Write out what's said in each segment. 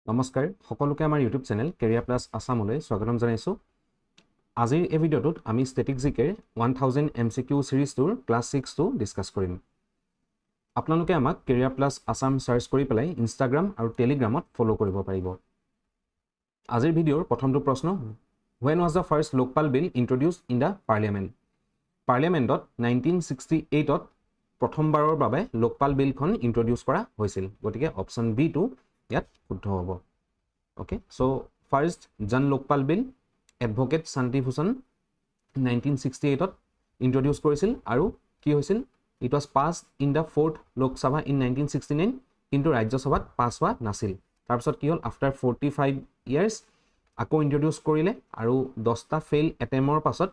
নমস্কাৰ সকলোকে, আমাৰ ইউটিউব চেনেল কেৰিয়াৰ প্লাছ আছামলৈ স্বাগতম জনাইছোঁ। আজিৰ এই ভিডিঅ'টোত আমি ষ্টেটিক জিকেৰ 1000 এমচিকিউ ছিৰিজটোৰ ক্লাছ ছিক্সটো ডিছকাছ কৰিম। আপোনালোকে আমাক কেৰিয়াৰ প্লাছ আছাম চাৰ্চ কৰি পেলাই ইনষ্টাগ্ৰাম আৰু টেলিগ্ৰামত ফ'ল' কৰিব পাৰিব। আজিৰ ভিডিঅ'ৰ প্ৰথমটো প্ৰশ্ন: When was the first Lokpal Bill introduced in the Parliament? পাৰ্লিয়ামেণ্টত 1968ত প্ৰথমবাৰৰ বাবে লোকপাল বিলখন ইণ্ট্ৰডিউচ কৰা হৈছিল। গতিকে অপশ্যন বিটো ইয়াত শুদ্ধ হ'ব। অ'কে, চ' ফাৰ্ষ্ট জন লোকপাল বিল এডভকেট শান্তি ভূষণ 1968ত ইণ্ট্ৰডিউচ কৰিছিল। আৰু কি হৈছিল? It was pass in the fourth Lok Sabha in 1969, কিন্তু ৰাজ্যসভাত পাছ হোৱা নাছিল। তাৰপিছত কি হ'ল? আফটাৰ 45 ইয়াৰ্ছ আকৌ ইণ্ট্ৰডিউচ কৰিলে আৰু 10টা ফেইল এটেমৰ পাছত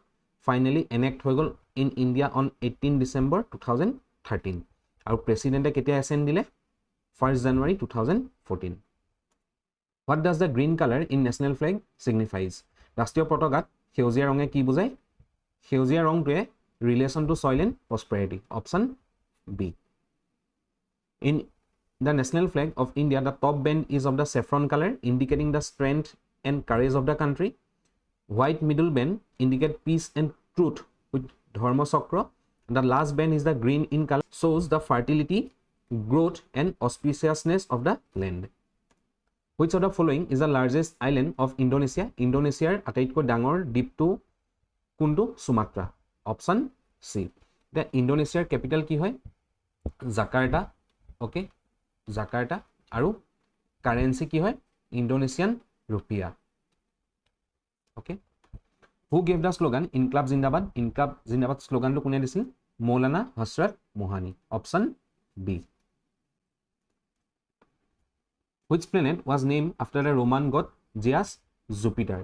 ফাইনেলি এনেক্ট হৈ গ'ল in India on 18 December 2013। আৰু প্ৰেচিডেণ্টে কেতিয়া এচেণ্ট দিলে? 1 January 2014। What does the green colour in national flag signifies? ৰাষ্ট্ৰীয় পতাকাত সেউজীয়া ৰঙে কি বুজায়? সেউজীয়া ৰংটোৱে relation to soil and prosperity, option B. In the national flag of India, the top band is of the saffron colour, indicating the strength and courage of the country. White middle band indicate peace and truth with Dharma Chakra. The last band is the green in colour, shows the fertility, growth and auspiciousness of the land. Which of the following is the largest island of Indonesia? ইণ্ডোনেছিয়াৰ আটাইতকৈ ডাঙৰ দ্বীপটো কোনটো? সুমাত্ৰা, option C. এতিয়া ইণ্ডোনেছিয়াৰ capital কি হয়? Jakarta. Okay, Jakarta. আৰু কাৰেঞ্চি কি হয়? Indonesian rupiah. Okay, who gave the slogan "Inquilab Zindabad"? Inqilab জিন্দাবাদ শ্লোগানটো কোনে দিছিল? Maulana হছৰত মোহানী, option B. Which planet was named after the Roman god Zeus? Jupiter.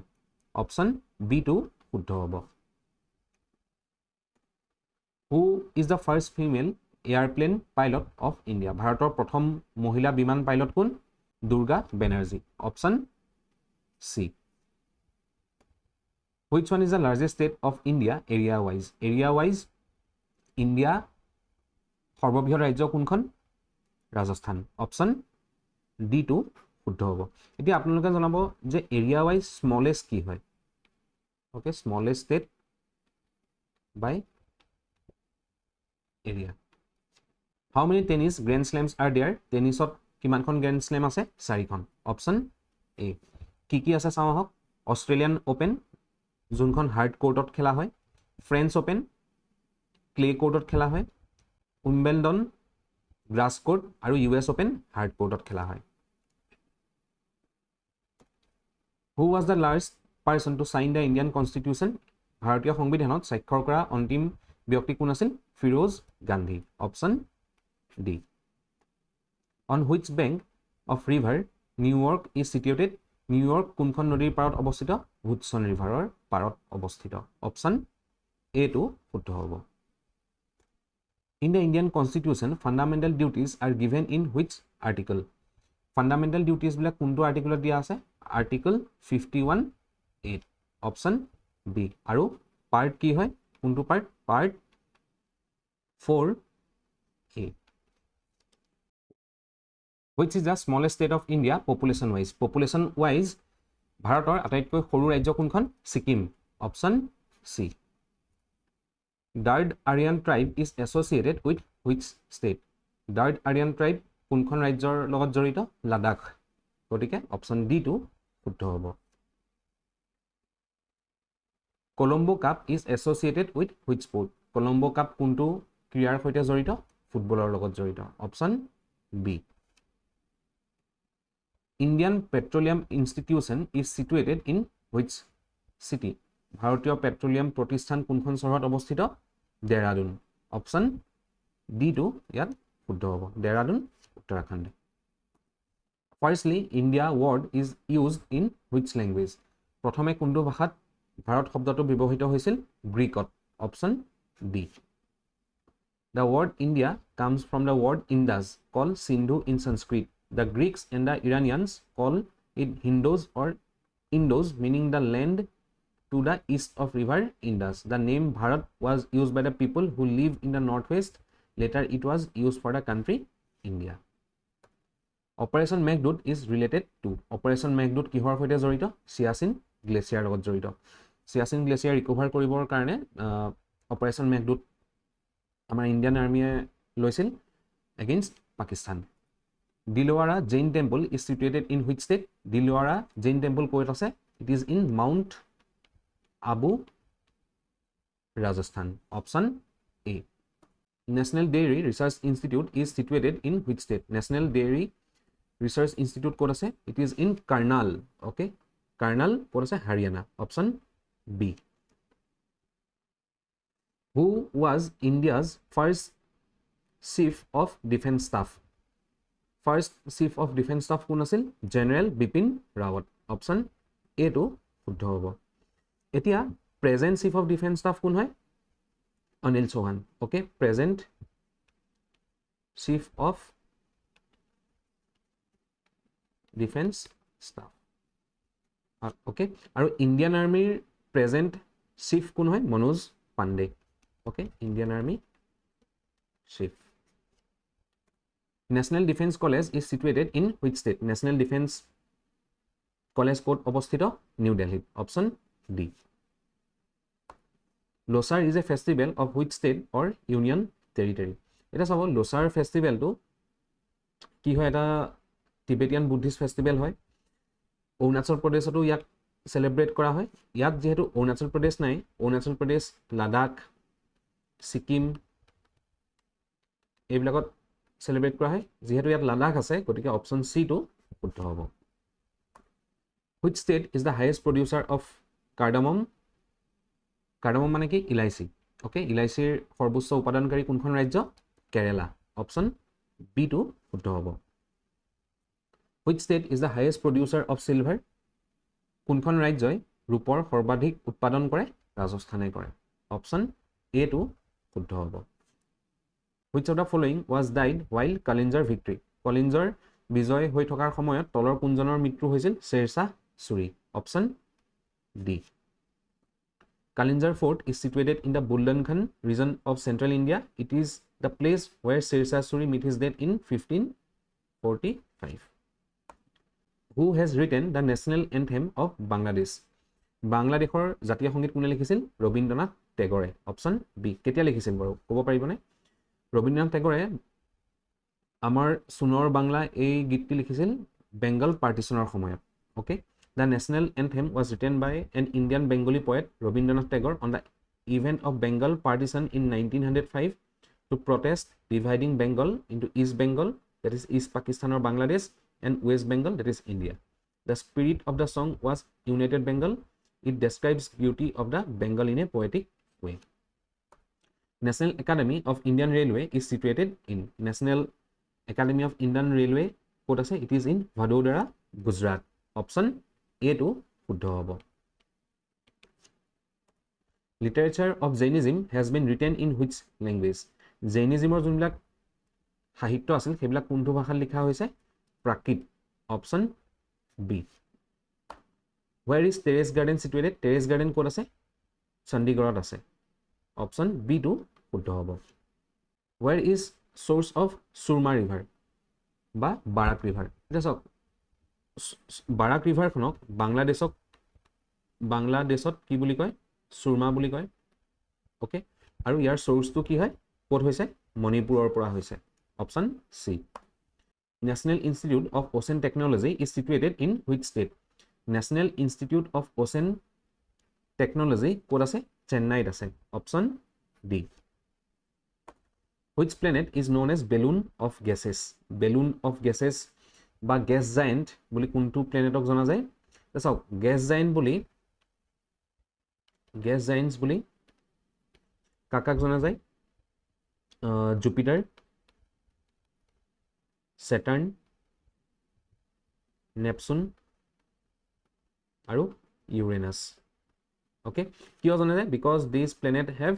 Option বিটো শুদ্ধ হ'ব। Who is the first female airplane pilot of India? ভাৰতৰ প্ৰথম মহিলা বিমান pilot কোন? Durga Banerjee, option C. Which one is the largest state of India area wise? Area wise India সৰ্ববৃহৎ ৰাজ্য কোনখন? Rajasthan, option ডিটো শুদ্ধ হ'ব। এতিয়া আপোনালোকে জনাব যে এৰিয়া ৱাইজ স্মলেষ্ট কি হয়। Okay, smallest state by area. How many tennis Grand Slams are there? টেনিছত কিমানখন গ্ৰেণ্ড শ্লেম আছে? চাৰিখন, অপশ্যন এ। কি কি আছে চাওঁ আহক। অষ্ট্ৰেলিয়ান অ'পেন, যোনখন হাৰ্ড কোৰ্টত খেলা হয়। ফ্ৰেঞ্চ অ'পেন, ক্লে কোৰ্টত খেলা হয়। উইম্বেলডন, গ্ৰাছ কোৰ্ট আৰু ইউ এছ অ'পেন হাৰ্ড কোৰ্টত খেলা হয়। Who was the last person to sign the Indian Constitution? ভাৰতীয় সংবিধানত স্বাক্ষৰ কৰা অন্তিম ব্যক্তি কোন আছিল? Firoz Gandhi, option D. On which bank of river New York is situated? New York কোনখন নদীৰ পাৰত অৱস্থিত? হুডছন ৰিভাৰৰ পাৰত অৱস্থিত, অপশ্যন এটো শুদ্ধ হ'ব। In the Indian Constitution, fundamental duties are given in which article? Fundamental ডিউটিজবিলাক কোনটো আৰ্টিকলত দিয়া আছে? Article 51A, option B. আৰু পাৰ্ট কি হয়? কোনটো part? Part 4A. Which is the smallest state of India population wise? Population wise ভাৰতৰ আটাইতকৈ সৰু ৰাজ্য কোনখন? Sikkim, option C. Dard Aryan tribe is associated with which state? Dard Aryan tribe কোনখন ৰাজ্যৰ লগত জড়িত? লাডাখ। গতিকে অপশ্যন ডিটো শুদ্ধ হ'ব। Colombo Cup is associated with which sport? Colombo cup কোনটো ক্ৰীড়াৰ সৈতে জড়িত? ফুটবলৰ লগত জড়িত, option B. Indian Petroleum Institution is situated in which city? ভাৰতীয় পেট্ৰলিয়াম প্ৰতিষ্ঠান কোনখন চহৰত অৱস্থিত? ডেৰাডুন, অপশ্যন ডিটো ইয়াত শুদ্ধ হ'ব। Dehradun, Uttarakhand. Firstly, India word is used in which language? প্ৰথমে কোনটো ভাষাত ভাৰত শব্দটো ব্যৱহৃত হৈছিল? গ্ৰীকত, option D. The word India comes from the word Indus, call Sindhu in Sanskrit. The Greeks and the Iranians call it Hindos or Indos, meaning the land to the east of river Indus. The name Bharat was used by the people who live in the northwest. Later, it was used for the country India. Operation Meghdoot is related to, operation Meghdoot কিহৰ সৈতে জড়িত? Siachen glacier লগত জড়িত। Siachen glacier recover কৰিবৰ কাৰণে operation Meghaduta আমাৰ Indian আৰ্মীয়ে লৈছিল against Pakistan. Dilwara Jain Temple is situated in which state? Dilwara Jain Temple ক'ত আছে? It is in Mount Abu, Rajasthan, option A. National Dairy Research Institute is situated in which state? National Dairy Research Institute ক'ত আছে? It is in Karnal, okay. Karnal ক'ত আছে? Haryana, option B. Who was India's first Chief of Defence Staff? First Chief of Defence Staff কোন আছিল? General Bipin Rawat, option এটো শুদ্ধ হ'ব। এতিয়া present Chief of Defence Staff কোন হয়? Anil Chauhan, okay. Present Chief of Defence Staff, okay. আৰু ইণ্ডিয়ান আৰ্মীৰ প্ৰেজেণ্ট চিফ কোন হয়? Manoj Pandey, okay, Indian Army chief. National Defence College is situated in which state? National Defence College ক'ত অৱস্থিত? নিউ দিল্লীত, option D. Losar is a festival of which state or union territory? এতিয়া চাব, লোচাৰ ফেষ্টিভেলটো কি হয়? এটা টিবেটিয়ান বুদ্ধিষ্ট ফেষ্টিভেল হয়। অৰুণাচল প্ৰদেশতো ইয়াক চেলিব্ৰেট কৰা হয়। ইয়াত যিহেতু অৰুণাচল প্ৰদেশ নাই, অৰুণাচল প্ৰদেশ, লাডাখ, ছিকিম এইবিলাকত চেলিব্ৰেট কৰা হয়। যিহেতু ইয়াত লাডাখ আছে, গতিকে অপশ্যন চিটো শুদ্ধ হ'ব। Which state is the highest producer of cardamom? Cardamom মানে কি? ইলাইচি, অ'কে। ইলাইচিৰ সৰ্বোচ্চ উৎপাদনকাৰী কোনখন ৰাজ্য? কেৰেলা, অপশ্যন বিটো শুদ্ধ হ'ব। Which state is the highest producer of silver? কোনখন ৰাজ্যই ৰূপৰ সৰ্বাধিক উৎপাদন কৰে? ৰাজস্থানে কৰে, অপশ্যন এটো শুদ্ধ হ'ব। Which of the following was died while Kalinjar victory? কলিঞ্জাৰ বিজয় হৈ থকাৰ সময়ত তলৰ কোনজনৰ মৃত্যু হৈছিল? শ্বেৰশ্বাহ চুৰি, option D. Kalinjar Fort is situated in the Bundelkhand region of central India. It is the place where Sher Shah Suri meet his death in 1545. Who has written the national anthem of Bangladesh? বাংলাদেশৰ জাতীয় সংগীত কোনে লিখিছিল? ৰবীন্দ্ৰনাথ টেগৰে, option B. কেতিয়া লিখিছিল বাৰু ক'ব পাৰিবনে? ৰবীন্দ্ৰনাথ টেগৰে আমাৰ সোণৰ বাংলা এই গীতটি লিখিছিল বেংগল পাৰ্টিশ্যনৰ সময়ত, okay. The national anthem was written by an Indian Bengali poet, Rabindranath Tagore, on the event of Bengal partition in 1905 to protest dividing Bengal into East Bengal, that is East Pakistan or Bangladesh, and West Bengal, that is India. The spirit of the song was United Bengal. It describes beauty of the Bengal in a poetic way. National Academy of Indian Railway is situated in, National Academy of Indian Railway ক'ত আছে? It is in Vadodara, Gujarat, option এটো শুদ্ধ হ'ব। Literature of Jainism has been written in which language? জৈনিজিমৰ যোনবিলাক সাহিত্য আছিল, সেইবিলাক কোনটো ভাষাত লিখা হৈছে? প্ৰাকৃত, option B. Where is Terrace Garden situated? Terrace garden ক'ত আছে? চণ্ডীগড়ত আছে, অপশ্যন বিটো শুদ্ধ হ'ব। Where is source of Surma River বা বাৰাক ৰিভাৰ? এতিয়া চাওক, বাৰাক ৰিভাৰখনক বাংলাদেশত কি বুলি কয়? চুৰমা বুলি কয়, অ'কে। আৰু ইয়াৰ চ'ৰ্চটো কি হয়, ক'ত হৈছে? মণিপুৰৰ পৰা হৈছে, option C. National Institute of Ocean Technology is situated in which state? National Institute of Ocean Technology ক'ত আছে? চেন্নাইত আছে, option D. Which planet is known as balloon of gases? Balloon of gases বা গেছ জায়েণ্ট বুলি কোনটো প্লেনেটক জনা যায়? চাওক, গেছ জায়েণ্টছ বুলি কাক কাক জনা যায়? জুপিটাৰ, ছেটাৰ্ণ, নেপচুন আৰু ইউৰেনাছ, অ'কে। কিয় জনা যায়? Because this planet have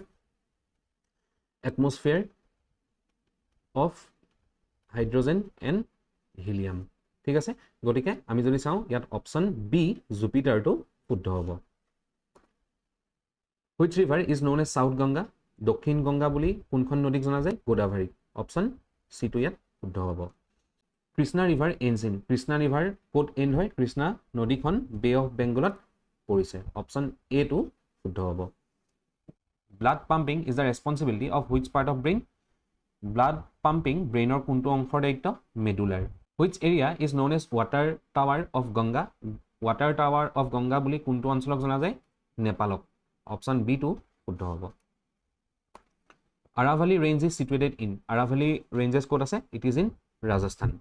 atmosphere of hydrogen and helium, ঠিক আছে। গতিকে আমি যদি চাওঁ, ইয়াত অপশ্যন বি জুপিটাৰটো শুদ্ধ হ'ব। Which river is known as South Ganga? দক্ষিণ গংগা বুলি কোনখন নদীক জনা যায়? গোদাভাৰী, অপশ্যন চিটো ইয়াত শুদ্ধ হ'ব। Krishna river ends in, Krishna river ক'ত এণ্ড হয়? কৃষ্ণা নদীখন বে অফ বেংগলত পৰিছে। অপশ্যন এটো শুদ্ধ হ'ব। Blood pumping is the responsibility of which part of brain? Blood pumping ব্ৰেইনৰ কোনটো অংশৰ দায়িত্ব? Medullar. Which area is known as water tower of Ganga? Water tower of Ganga বুলি কোনটো অঞ্চলক জনা যায়? নেপালক। অপশ্যন বিটো শুদ্ধ হ'ব। Aravalli range is situated in, Aravalli ranges ক'ত আছে? It is in Rajasthan.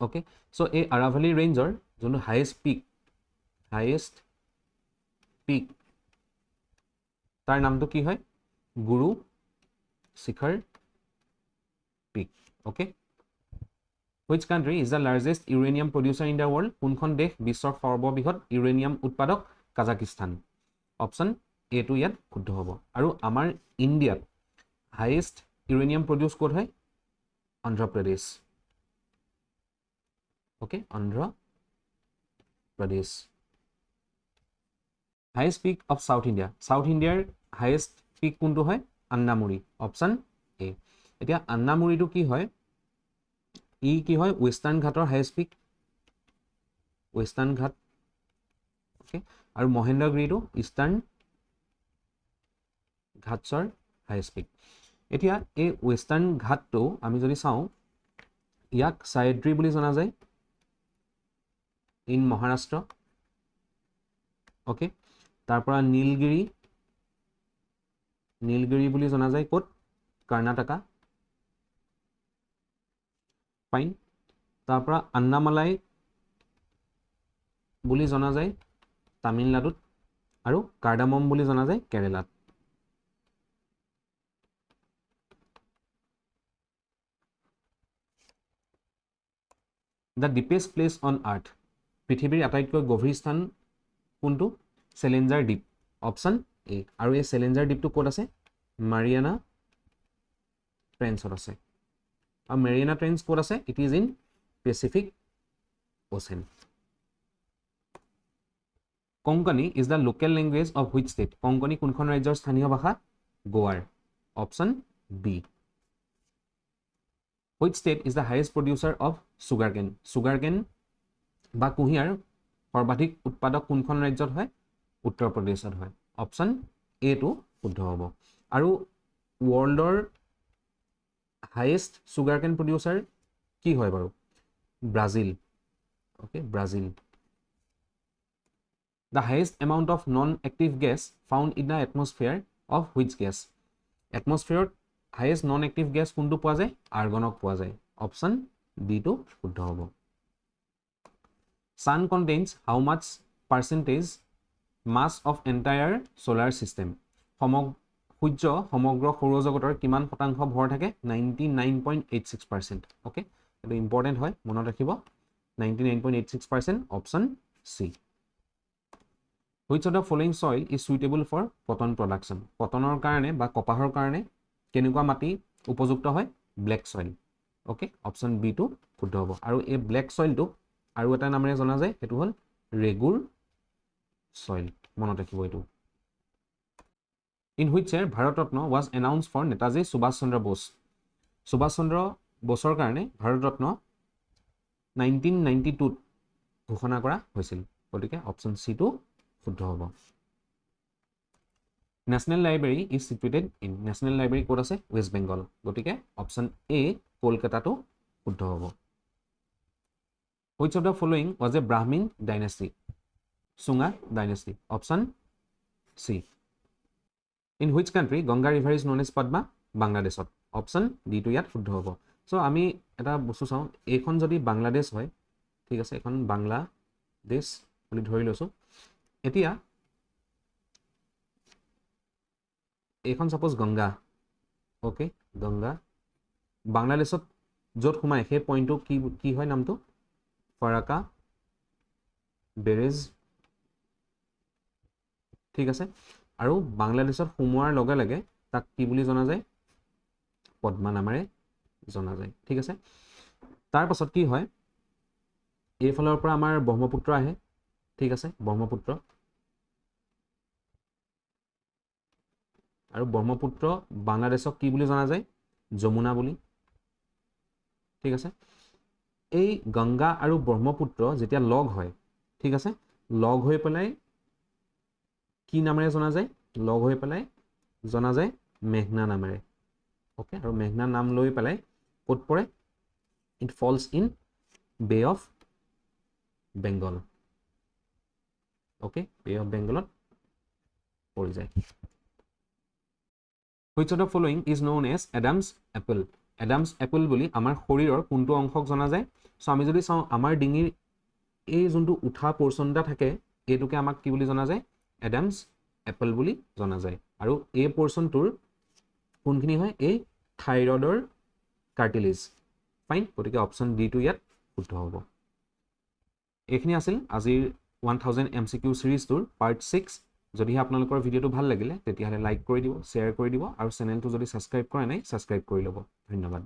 Okay, so এই আৰাভালী ৰেঞ্জৰ যোনটো হায়েষ্ট পিক তাৰ নামটো কি হয়? Guru Shikhar peak. Okay, which country is the largest uranium producer in the world? কোনখন দেশ বিশ্বৰ সৰ্ববৃহৎ ইউৰেনিয়াম উৎপাদক? কাজাকিস্তান। অপশ্যন এটো ইয়াত শুদ্ধ হ'ব। আৰু আমাৰ ইণ্ডিয়াত হায়েষ্ট ইউৰেনিয়াম প্ৰডিউচ ক'ত হয়? Andhra Pradesh. Okay, Andhra Pradesh. Highest peak of South India, South ইণ্ডিয়াৰ হায়েষ্ট পিক কোনটো হয়? আন্নামুৰি। Option A. এতিয়া আন্নামুৰিটো কি হয়? ই কি হয়? ৱেষ্টাৰ্ণ ঘাটৰ highest peak, western Ghat. Okay, আৰু মহেন্দ্ৰগিৰিটো ইষ্টাৰ্ণ ঘাটছৰ হায়েষ্ট পিক। এতিয়া এই ৱেষ্টাৰ্ণ ঘাটটো আমি যদি চাওঁ, ইয়াক সায়দ্ৰী বুলি জনা যায় ইন মহাৰাষ্ট্ৰ। অ'কে, তাৰপৰা নীলগিৰি, নীলগিৰি বুলি জনা যায় ক'ত? কৰ্ণাটকা। ফাইন। তাৰপৰা আন্নামালাই বুলি জনা যায় তামিলনাডুত, আৰু কাৰ্ডামম বুলি জনা যায় কেৰেলাত। The deepest place on earth, পৃথিৱীৰ আটাইতকৈ গভীৰ স্থান কোনটো? চেলেঞ্জাৰ দ্বীপ। Option A. আৰু এই চেলেঞ্জাৰ দ্বীপটো ক'ত আছে? মাৰিয়ানা ট্ৰেঞ্চত আছে। আৰু মেৰিয়ানা ট্ৰেঞ্চ ক'ত আছে? It is in Pacific Ocean. Konkani is the local language of which state? Konkani কোনখন ৰাজ্যৰ স্থানীয় ভাষা? গোৱাৰ। Option B. Which state is the highest producer of sugar cane? Sugar cane বা কুঁহিয়াৰ সৰ্বাধিক উৎপাদক কোনখন ৰাজ্যত হয়? উত্তৰ প্ৰদেশত হয়। অপশ্যন এটো শুদ্ধ হ'ব। আৰু ৱৰ্ল্ডৰ হায়েষ্ট চুগাৰ কেন প্ৰডিউচাৰ কি হয় বাৰু? Brazil. Okay, Brazil. The highest amount of non active gas found in the atmosphere of which gas? এটমছফিয়াৰত highest non active gas কোনটো পোৱা যায়? আৰ্গনক পোৱা যায়। অপশ্যন ডিটো শুদ্ধ হ'ব। Sun contains how much percentage mass of entire solar system? সূৰ্য সমগ্ৰ সৌৰজগতৰ কিমান শতাংশ ভৰ থাকে? 99.86%। অ'কে, এইটো ইম্পৰ্টেণ্ট হয়, মনত ৰাখিব। 99.86%, option C. Which of the following soil is suitable for cotton production? কটনৰ কাৰণে বা কপাহৰ কাৰণে কেনেকুৱা মাটি উপযুক্ত হয়? Black soil. Okay, option বিটো শুদ্ধ হ'ব। আৰু এই ব্লেক চইলটোক আৰু এটা নামেৰে জনা যায়, সেইটো হ'ল ৰেগুৰ চইল, মনত ৰাখিব এইটো। In which year Bharat Ratna was announce for Netaji Subhash Chandra Bose? Subhash Chandra বোছৰ কাৰণে ভাৰত ৰত্ন 1992ত ঘোষণা কৰা হৈছিল। গতিকে অপশ্যন চিটো শুদ্ধ হ'ব। National library is situated in, national library ক'ত আছে? ৱেষ্ট বেংগল। গতিকে অপশ্যন এ কলকাতাটো শুদ্ধ হ'ব। Which of the following was a Brahmin dynasty? Shunga dynasty, option C. In which country Ganga river is known as Padma? বাংলাদেশত। Option ডিটো ইয়াত শুদ্ধ হ'ব। চ' আমি এটা বস্তু চাওঁ, এইখন যদি বাংলাদেশ হয়, ঠিক আছে, এইখন বাংলাদেশ বুলি ধৰি লৈছোঁ। এতিয়া এইখন ছাপ'জ গংগা, অ'কে, গংগা বাংলাদেশত য'ত সোমায় সেই পইণ্টটো কি কি হয় নামটো? ফাৰাকা বেৰেজ, ঠিক আছে। আৰু বাংলাদেশত সোমোৱাৰ লগে লগে তাক কি বুলি জনা যায়? পদ্মা নামেৰে জনা যায়, ঠিক আছে। তাৰপাছত কি হয়, এইফালৰ পৰা আমাৰ ব্ৰহ্মপুত্ৰ আহে, ঠিক আছে, ব্ৰহ্মপুত্ৰ। আৰু ব্ৰহ্মপুত্ৰ বাংলাদেশক কি বুলি জনা যায়? যমুনা বুলি, ঠিক আছে। এই গংগা আৰু ব্ৰহ্মপুত্ৰ যেতিয়া লগ হয়, ঠিক আছে, লগ হৈ পেলাই কি নামেৰে জনা যায়? লগ হৈ পেলাই জনা যায় মেঘনা নামেৰে। অ'কে, আৰু মেঘনা নাম লৈ পেলাই ক'ত পৰে? It falls in Bay of Bengal. Okay, Bay of বেংগলত পৰি যায়। Which of the following is known as Adam's apple? Adam's apple বুলি আমাৰ শৰীৰৰ কোনটো অংশক জনা যায়? চ' আমি যদি চাওঁ, আমাৰ ডিঙিৰ এই যোনটো উঠা পৰ্চন এটা থাকে, এইটোকে আমাক কি বুলি জনা যায়? এডামছ এপল বুলি জনা যায়। আৰু এই পৰ্চনটোৰ কোনখিনি হয়? এই থাইৰয়ডৰ কাৰ্টিলেজ। ফাইন, গতিকে অপশ্যন ডিটো ইয়াত শুদ্ধ হ'ব। এইখিনি আছিল আজিৰ 1000 এমচিকিউ ছিৰিজটোৰ পাৰ্ট 6। যদিহে আপোনালোকৰ ভিডিঅ'টো ভাল লাগিলে, তেতিয়াহ'লে লাইক কৰি দিব, শ্বেয়াৰ কৰি দিব আৰু চেনেলটো যদি ছাবস্ক্ৰাইব কৰা নাই, ছাবস্ক্ৰাইব কৰি ল'ব। ধন্যবাদ।